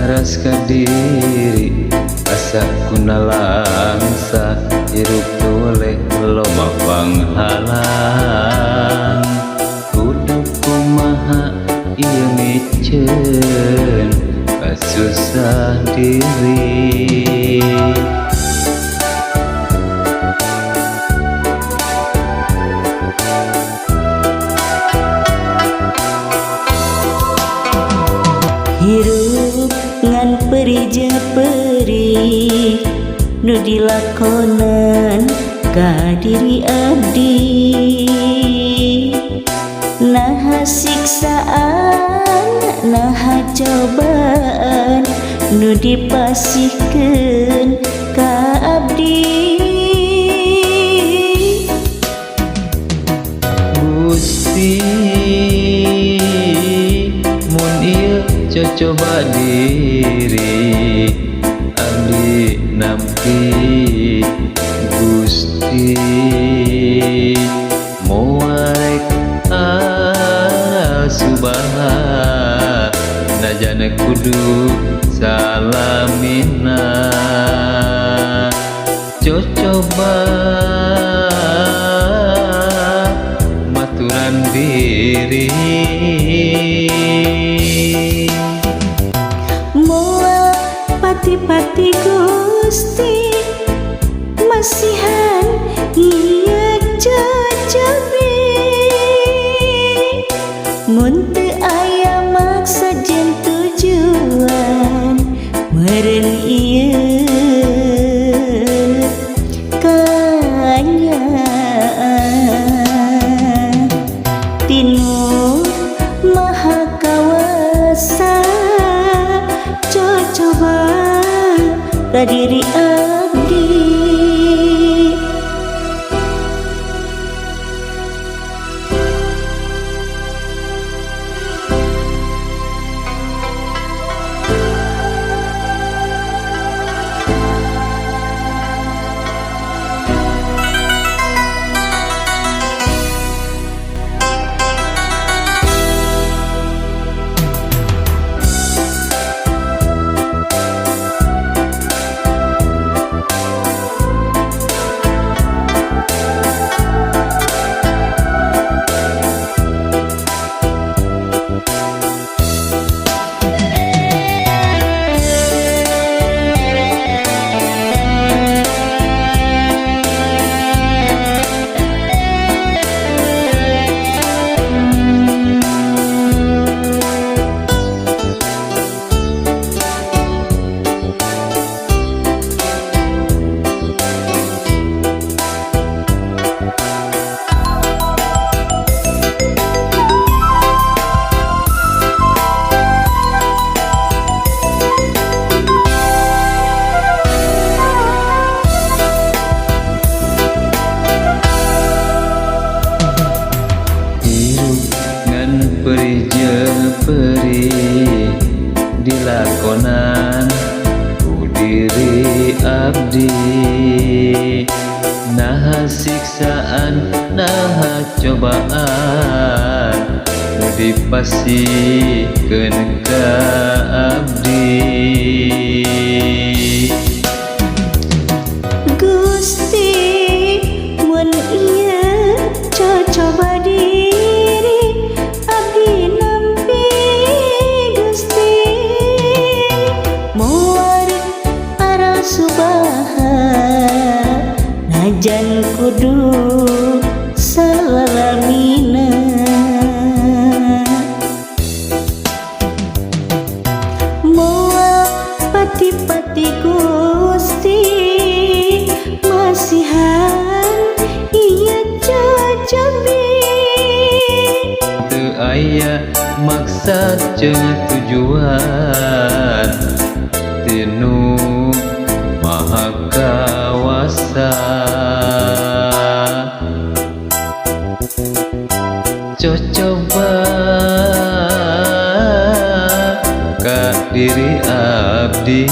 Ras ka diri asa kunalangsa hirup toleh loba panghalang kudu kumaha ieu miceun kasusah diri. Hirup ngan perih jeung perih nu dilakonan ka diri abdi, naha siksaan naha cobaan nu dipasihkeun ka abdi. Gusti mun ieu cocoba diri abdi nampi Gusti moal rek subaha najan kudu salamina cocoba maturan diri. Moal pati-pati Gusti masihan ieu cocobi, mun teu aya maksa jeung tujuan meureun ieu kanyaan tinu maha kawasa cocoba ka diri abdi. Hirup ngan perih jeung perih dilakonan ku diri abdi, naha siksaan naha cobaan nu dipasihkeun ka abdi. Gusti mun ieu cocoba diri abdi nampi Gusti moal aral subaha najan kudu salalamina moal pati-pati Gusti masihan ieu cocobi. Teu aya maksad jeung tujuan tinu maha kawasa cocoba ka diri abdi.